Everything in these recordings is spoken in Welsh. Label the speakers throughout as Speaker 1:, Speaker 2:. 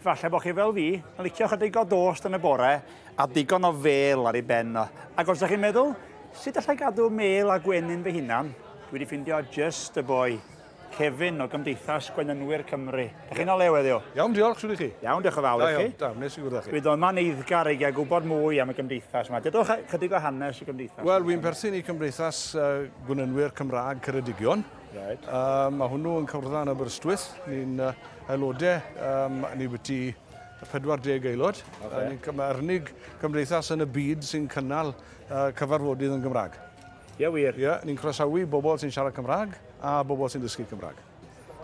Speaker 1: Falle bod chi fel fi, yn licio chydig o dost yn y bore a digon o fêl ar ei ben o. Ac os ydych chi'n meddwl, sut allai gadw mêl a gwenyn fy hunan? Dwi wedi ffindio just y boi, Kevin o Gymdeithas Gwenynwyr Cymru. Dych chi'n o lew heddiw?
Speaker 2: Iawn, diolch, shwt i chi?
Speaker 1: Iawn, diolch yn fawr i chi.
Speaker 2: Da, nes i gwrdd â chi.
Speaker 1: Dwi dod yma'n eiddgar i gael gwybod mwy am y gymdeithas yma. Dedwch chydig o hanes y gymdeithas.
Speaker 2: Wel, wy'n perthyn i Cymdeithas uh, Gwenynwyr Cymraeg Ceredigion.
Speaker 1: Right.
Speaker 2: Mae hwnnw yn cwrdd yn Aberystwyth. Ni'n uh, aelodau, um, ni wedi 40 aelod.
Speaker 1: Okay.
Speaker 2: Ni'n Mae'r unig cymdeithas yn y byd sy'n cynnal uh, cyfarfodydd yn Gymraeg.
Speaker 1: Ie, wir.
Speaker 2: Ie, ni'n croesawu bobl sy'n siarad Cymraeg a bobl sy'n dysgu Cymraeg.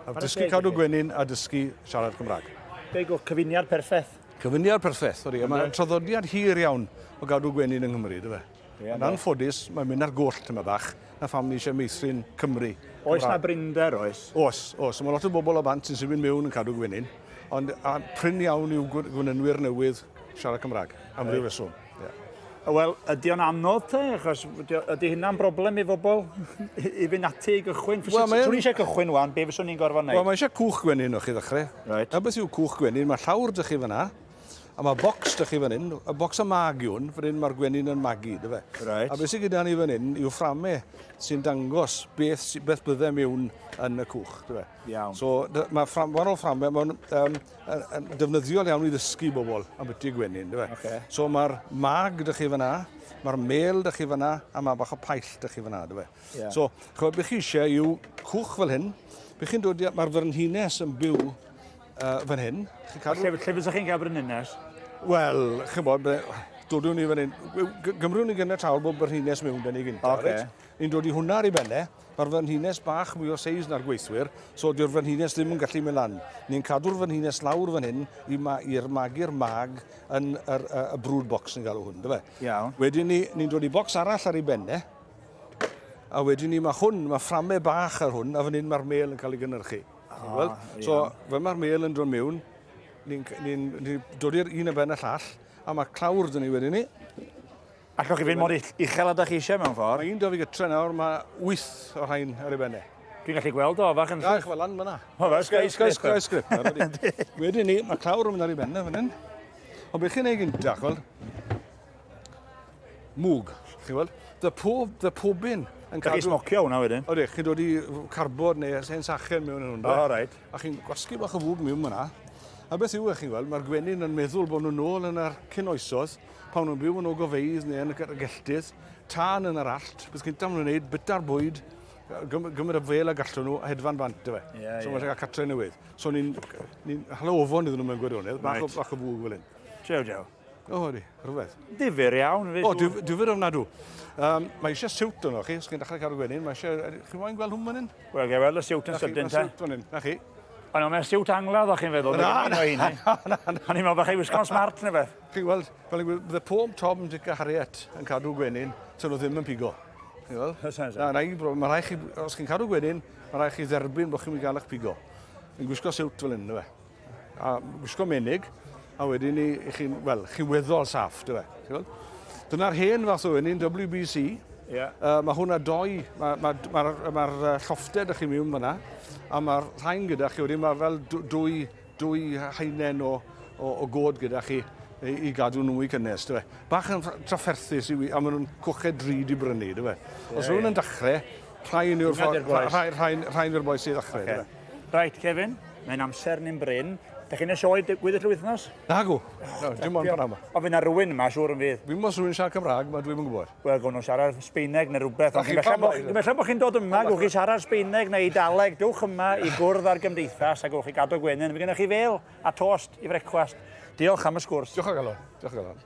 Speaker 2: A dysgu cadw gwenyn a dysgu siarad Cymraeg.
Speaker 1: Degwch, cyfuniad perffaith.
Speaker 2: Cyfuniad perffaith, odi. Mae'n traddodiad hir iawn o gadw gwenyn yng Nghymru, dyfe? Yn anffodus, mae'n mynd ar goll tyma bach, na pham ni eisiau meithrin Cymru.
Speaker 1: Oes na brinder, oes?
Speaker 2: Oes, oes. Mae lot o bobl o bant sy'n symud mewn yn cadw gwenyn, ond a prin iawn yw gwenynwyr newydd siarad Cymraeg, am ryw reswm. Yeah.
Speaker 1: Wel, ydy o'n anodd te? Achos ydy hynna'n broblem i bobl i fynd ati i gychwyn? Wel, mae... Swn i eisiau cychwyn wan, be fyswn i'n gorfod wneud?
Speaker 2: Wel, mae eisiau cwch gwenyn o'ch chi ddechrau.
Speaker 1: Right.
Speaker 2: A beth yw cwch gwenyn? Mae llawr dych chi fyna, A mae bocs 'da chi fan hyn, y bocs y mag yw hwn, fan hyn mae'r gwenyn yn magu, dy fe.
Speaker 1: Right.
Speaker 2: A beth sydd gyda ni fan hyn yw fframe sy'n dangos beth, beth bydde mewn yn y cwch, dy fe.
Speaker 1: Iawn.
Speaker 2: So mae ffram, wahanol fframe, mae'n um, yn defnyddiol iawn i ddysgu bobl am byti gwenyn, dy fe.
Speaker 1: Okay.
Speaker 2: So mae'r mag 'da chi fyna, mae'r mel 'da chi fyna, a mae bach o paill 'da chi fyna, dy fe.
Speaker 1: Yeah.
Speaker 2: So, ch'mod, beth chi eisiau yw cwch fel hyn, beth chi'n dod i, mae'r frenhines yn byw uh, fan hyn. Chi'n
Speaker 1: cadw... Lle, lle fysech chi'n cael brenhines?
Speaker 2: Wel, chi'n bod, dodwn ni fan hyn. Gymrwn ni gyda trawl bod brenhines mewn dyn ni gyntaf.
Speaker 1: Okay.
Speaker 2: Reit? Ni'n dod i hwnna ar ei benne. Mae'r frenhines bach mwy o seis na'r gweithwyr, so dyw'r frenhines ddim yn gallu mynd lan. Ni'n cadw'r frenhines lawr fan hyn i ma i'r magu'r mag yn yr, y, y brood box ni'n galw hwn, dyfe?
Speaker 1: Iawn.
Speaker 2: Wedyn ni, ni'n dod i bocs arall ar ei benne, a wedyn ni mae hwn, mae fframau bach ar hwn, a fan hyn mae'r mel yn cael ei gynhyrchu. Chi'n gweld? So, fel mae'r mêl yn dod mewn, ni'n ni, ni dod i'r un y ben y llall, a mae clawr dyn ni wedyn ni.
Speaker 1: Allwch chi fynd mor uchel a da chi eisiau mewn ffordd?
Speaker 2: Mae un da fi gytre nawr, mae wyth o rhain ar ei benne.
Speaker 1: Dwi'n gallu gweld o, fach yn...
Speaker 2: Na, chwa lan fyna.
Speaker 1: O, fe, skyscraper.
Speaker 2: Skyscraper. Wedyn ni, mae clawr yn mynd ar ei benne fan hyn. Ond beth chi'n ei gyntaf, chwel? Mwg, chi'n gweld? Dy pob, dy pobun yn
Speaker 1: cadw... Chi smocio hwnna wedyn?
Speaker 2: Odi, chi'n dod i carbod neu hen sachen mewn yn hwnna.
Speaker 1: O, reit.
Speaker 2: A chi'n gwasgu bach o fwg mewn fyna. A beth yw e, chi'n gweld, mae'r gwenyn yn meddwl bod nhw'n nôl yn yr cyn oesodd, pan nhw'n byw yn ogofeydd neu yn y gelltydd, tân yn yr allt, beth cyntaf maen nhw'n gwneud, byta'r bwyd, gymryd y fel a gallwn nhw, a hedfan bant, dyfe.
Speaker 1: Yeah,
Speaker 2: so mae'n cael catre newydd. So ni'n ni hala ofon iddyn nhw mewn gwirionedd, bach,
Speaker 1: right.
Speaker 2: o, bach o fwg fel hyn.
Speaker 1: Jew, jew.
Speaker 2: O, ydy, rhywbeth.
Speaker 1: Difyr iawn.
Speaker 2: O, difyr ofnadw. Um, mae eisiau siwt yno chi, os chi'n dechrau cadw gwenyn, mae eisiau... Chi moyn gweld hwn fan hyn?
Speaker 1: Wel, gael weld y siwt yn sydyn,
Speaker 2: te. Mae siwt fan hyn, na chi.
Speaker 1: Ond mae'n siwt angladd, o'ch chi'n feddwl.
Speaker 2: Na, na, na, na,
Speaker 1: na. O'n i'n meddwl bod chi'n wisgo'n smart neu beth.
Speaker 2: Chi'n gweld, fel i'n bydde pob Tom, Dick a Harriet yn cadw gwenyn, sy'n nhw ddim yn pigo. Chi'n gweld? Na, na, mae rhaid chi, os chi'n cadw gwenyn, mae rhaid chi dderbyn bod chi'n mynd i gael eich pigo. Yn gwisgo siwt fel hyn, na fe. A gwisgo menig, a wedyn ni, chi'n, wel, chi'n weddol saff, dy fe. Ti'n Dyna'r hen fath o wenyn, WBC.
Speaker 1: Yeah.
Speaker 2: Uh, mae hwnna doi, mae'r ma, ma, ma, ma lloffted ych chi mewn fyna, a mae'r rhain gyda chi wedyn, mae fel dwy, dwy haenen o, o, o god gyda chi i, i gadw nhw mwy cynnes, dy fe. Bach yn trafferthus i, a maen nhw'n cwched drud i brynu, dy fe. Os yeah, rhywun yn dechrau, rhain yw'r rhain, rhain, rhain yw'r boi sydd ddechrau,
Speaker 1: okay.
Speaker 2: dy fe.
Speaker 1: Right, Kevin, mae'n amser ni'n brin. Dych chi'n y sioe gweddill yr wythnos?
Speaker 2: Nagw. No, dim ond pan yma.
Speaker 1: O, fydd na rhywun yma, siŵr yn fydd.
Speaker 2: Fi'n meddwl rhywun siarad Cymraeg, mae dwi'n yn gwybod.
Speaker 1: Wel, gwn nhw'n siarad Sbeineg neu rhywbeth. Ond dwi'n meddwl bod chi'n dod yma, gwch chi siarad Sbeineg neu Eidaleg, dewch yma i gwrdd â'r gymdeithas a gwch chi gadw gwenyn. Fe gennych chi fel a tost i frecwast. Diolch am y sgwrs.
Speaker 2: Diolch o galon. Diolch o galon.